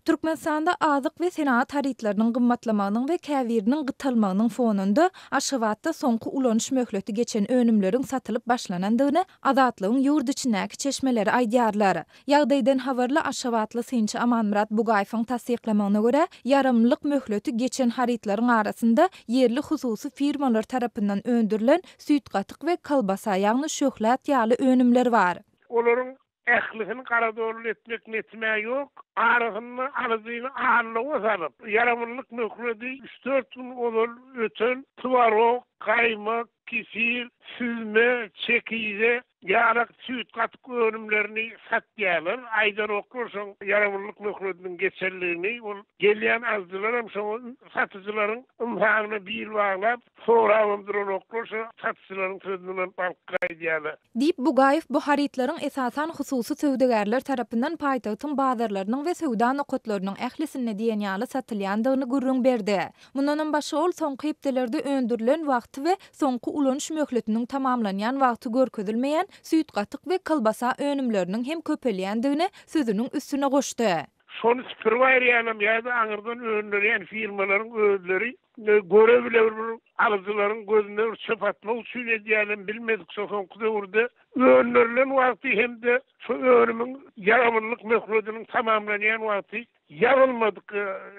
Türkmenistanda azyk we senagat harytlarynyň gymmatlamagynyň we käbiriniň gytalmagynyň fonunda, Aşgabatda soňky ulanyş möhleti geçen önümleriň satylyp başlanandygyny Azatlygyň ýurt içindäki çeşmeleri aýdýarlar. Ýagdaýdan habarly aşgabatly synçy Amanmyrat Bugaýewiň tassyklamagyna görä, ýaramlylyk möhleti geçen harytlaryň arasynda ýerli hususy firmalar tarapyndan öndürilen süýt-gatyk we kolbasa, ýagny şöhlat ýaly önümler bar. Olaryň ählisini garadolly etmek netim-ä ýok. Arasynda alyjyny aldawa salyp, ýaramlylyk möhleti üç-dört gün ozal öten twarog, gaýmak, kefir, süzme, çekize ýaly süýt-gatyk önümlerini satýarlar. Aýdanoklar şoň ýaramlylyk möhletiniň geçenligini. Ol gelýän alyjylaram şoňa satyjylaryň ynsabyna bil baglap, sorabam duranoklar, şo satyjylaryň sözünden alyp alyp gaýdýarlar. Diýip, Bugaýew bu harytlaryň esasan hususy söwdagärler tarapyndan paýtagtyň bazarlarynyň we söwda nokatlarynyň ählisinde diýen ýaly satylýandygyny gürrüň berdi. Mundanam başga ol soňky hepdelerde öndürilen wagty we soňky ulanyş möhletiniň tamamlanýan wagty görkezilmeýän süýt-gatyk we kolbasa önümleriniň hem köpelýändigini sözüniň üstüne goşdy. Şony süpürip aýyrýanam ýa-da aňyrdan öndürýän firmalaryň özleri göre-bile bir alyjylaryň gözüne bir çöp atmak üçin edýänem bilmedik şo soňky döwürde öndürilen wagty hem-de şo önümiň ýaramlylyk möhlediniň tamamlanýan wagty ýazylmadyk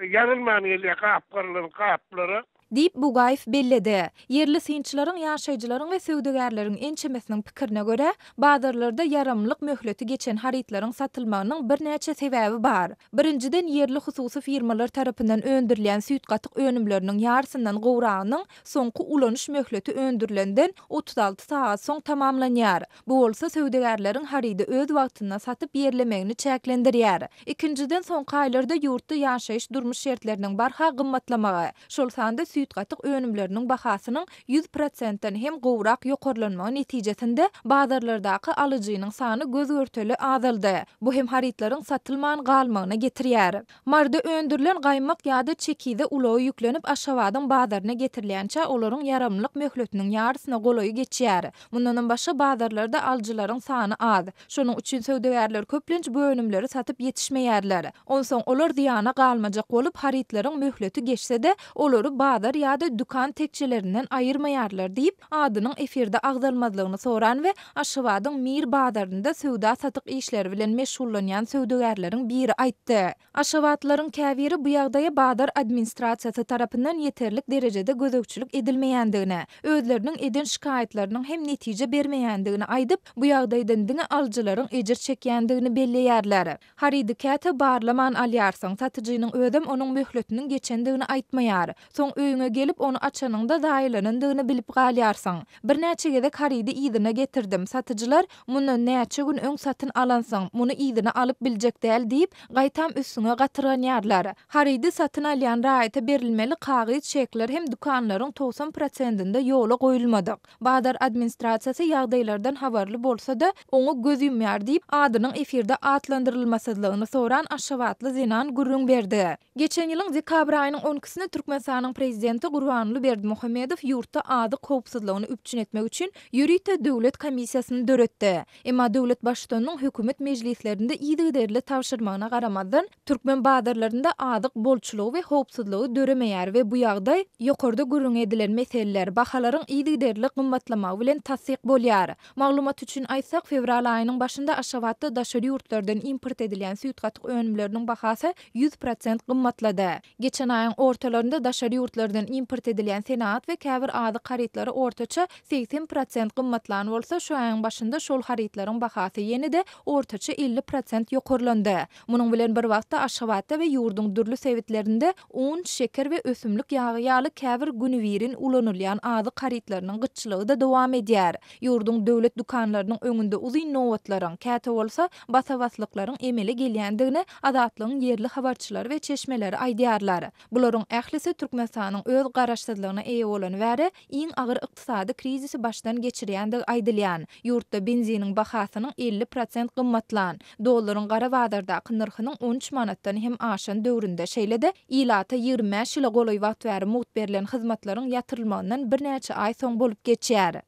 ýazylman gelýär gapgarylan gaplara. Diýip, Bugaýew belledi. Ýerli synçylaryň, ýaşaýjylaryň we söwdagärleriň ençemesiniň pikirine görä, bazarlarda ýaramlylyk möhleti geçen harytlaryň satylmagynyň birnäçe sebäbi bar. Birinjiden, ýerli hususy firmalar tarapyndan öndürilýän süýt-gatyk önümleriniň ýarysyndan gowragynyň soňky ulanyş möhleti öndürilenden 36 sagat soň tamamlanýar. Bu bolsa söwdagärleriň harydy öz wagtynda satyp ýerlemegini çäklendirýär. Ikinjiden, soňky aýlarda ýurtda ýaşaýyş-durmuş şertleriniň barha gymmatlamagy, şol sanda süýt-gatyk önümleriniň bahasynyň 100 prosentden hem gowrak ýokarlanmagy netijesinde bazarlardaky alyjynyň sany göz-görtele azaldy. Bu hem harytlaryň satylman galmagyna getirýär. Maryda öndürilen gaýmak ýa-da çekize ulaga ýüklenip Aşgabadyň bazaryna getirilýänçä olaryň ýaramlylyk möhletiniň ýarysyna golaýy geçýär. Mundanam başga bazarlarda alyjylaryň sany az. Şonuň üçin söwdagärler köplenç bu önümleri satyp ýetişmeýärler. Onsoň olar zyýana galmajak bolup harytlaryň möhleti geçse-de olary bazar ýa-da dükan tekjelerinden aýyrmaýarlar diýip, adynyň efirde agzalmazlygyny soran we Aşgabadyň Mir bazarynda söwda-satyk işleri bilen meşgullanýan söwdagärleriň biri aýtdy. Aşgabatlylaryň käbiri bu ýagdaýa bazar administrasiýasy tarapyndan ýeterlik derejede gözegçilik edilmeýändigini, özleriniň eden şikaýatlarynyň hem netije bermeýändigini aýdyp, bu ýagdaýdan diňe alyjylaryň ejir çekýändigini belleýärler. Harydy käte barlaman alýarsyň, satyjynyň özem onuň möhletiniň geçendigini aýtmaýar. Soň öýüňe gelip, ony açanyňda zaýalanandygyny bilip galýarsyň. Birnäçe gezek harydy yzyna getirdim. Satyjylar, Mundan näçe gün öň satyn alansyň, muny yzyna alyp biljek däl diýip, gaýtam üstüňe gatyrganýarlar. Harydy satyn alýan raýata berilmeli kagyz çekler hem dükanlaryň 90 prosentinde ýola goýulmadyk. Bazar administrasiýasy ýagdaýlardan habarly bolsa-da, oňa göz ýumýar diýip, adynyň efirde atlandyrylmasyzlygyny soran aşgabatly zenan gürrüň berdi. Geçen ýylyň dekabr aýynyň on ikisinde Türkmenistanyň prezidenti Gurbanguly Berdimuhamedow ýurtda azyk howpsuzlygyny üpjün etmek üçin ýörite döwlet komissiýasyny döretdi. Emma döwlet Baştutanynyň hökümet mejlislerinde yzygiderli tabşyrmagyna garamazdan, türkmen bazarlarynda azyk bolçulygy we howpsuzlygy döremeýär we bu ýagdaý, ýokarda gürrüňi edilen meseleler, bahalaryň yzygiderli gymmatlamagy bilen tassyk bolýar. Maglumat üçin aýtsak, fewral aýynyň başynda Aşgabatda daşary ýurtlardan import edilýän süýt-gatyk önümleriniň bahasy 100% gymmatlady. Geçen aýyň ortalarynda daşary ýurtlardan import edilýän senagat we käbir azyk harytlary ortaça 80% gymmatlan bolsa, şu aýyň başynda şol harytlaryň bahasy ýene-de ortaça 50% ýokarlandy. Munuň bilen bir wagtda Aşgabatda we ýurduň dürli sebitlerinde un, şeker we ösümlik ýagy ýaly käbir günübirin ulanylýan azyk harytlarynyň gytçylygy-da dowam edýär. Ýurduň döwlet dükanlarynyň öňünde uzyn nobatlaryň, käte bolsa basa-baslyklaryň emele gelýändigini Azatlygyň ýerli habarçylary we çeşmeleri aýdýarlar. Bularyň ählisi Türkmenistanyň öz garaşsyzlygyna eýe bolany bäri iň agyr ykdysady krizisi başdan geçirýändigi aýdylýan, ýurtda benziniň bahasynyň 50 prosent gymmatlan, dollaryň gara bazardaky nyrhynyň 13 manatdan hem aşan döwründe, şeýle-de ilata 25 ýyla golaý wagt bäri mugt berlen hyzmatlaryň ýatyrylmagyndan birnäçe aý soň bolup geçýär.